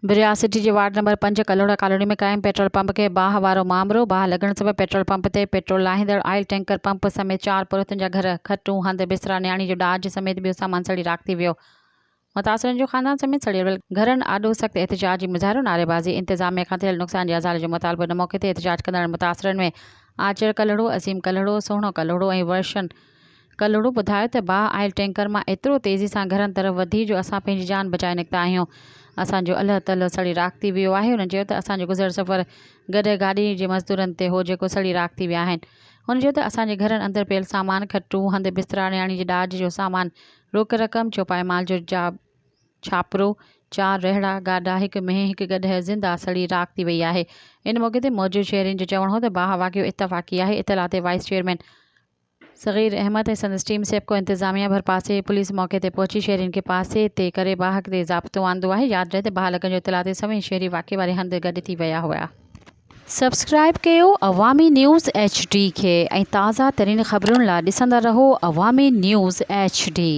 بريا city جي ward number پنج Kalhora colony ۾ قائم پيٽرول پمپ کي باهه وارو مامرو، باهه لڳڻ سبب پيٽرول پمپ تي پيٽرول لاهيندڙ آئل ٽينڪر پمپ سميت چار پورهيتن جا گهر، کٽون، هنڌ، بسترا، نياڻي جو ڏاج سميت ٻيو سامان سڙي راک ٿي ويو. متاثرن جو خاندان سميت سڙيل گهرن آڏو سخت احتجاجي مظاهرو، نعريبازي، انتظاميا کان ٿيل نقصان جي ازالي جو مطالبو ان موقعي تي احتجاج ڪندڙن متاثرن ۾ آچر ڪلهوڙو، عظيم ڪلهوڙو، سهڻو ڪلهوڙو ۽ ورشن ڪلهوڙو ٻڌايو ته باهه آيل ٽينڪر مان ايترو تيزي سان گهرن طرف وڌي جو اسان پنهنجي جان بچائي نڪتا آهيون. اسان جو الهه تلهه سڙي راک ٿي ويو آهي. هن چيو ته اسان جو گذر سفر گڏهه گاڏي جي مزدورن تي هو جيڪو سڙي راک ٿي ويا آهن. هن چيو ته اسان جي گهرن اندر پيل سامان، کٽون، هنڌ بسترا، نياڻي جي ڏاج جو سامان، روڪ رقم، چوپائي مال جو ڇاپرو، چار رهڙا، گاڏا، هڪ مينهن، هڪ گڏهه زنده سڙي راک ٿي وئي آهي. ان موقعي تي موجود شهرين جو چوڻ هو ته باهه واقعو اتفاقي آهي. اطلاع تي وائيس چيئرمين صغير احمد ۽ سندس ٽيم سيپڪو انتظاميا ڀرپاسي پوليس موقعي تي پهچي شهرين کي پاسي تي ڪري باهه تي ضابطو آندو آهي ياد رهي ته باهه لڳڻ جو اطلاع تي سوين شهري واقعي واري هنڌ گڏ ٿي ويا هيا. سبسڪرائيب ڪيو عوامي نيوز ايڇ ڊي کي ۽ تازه ترين خبرن لا ڏسندا رهو عوامي نيوز ايڇ ڊي.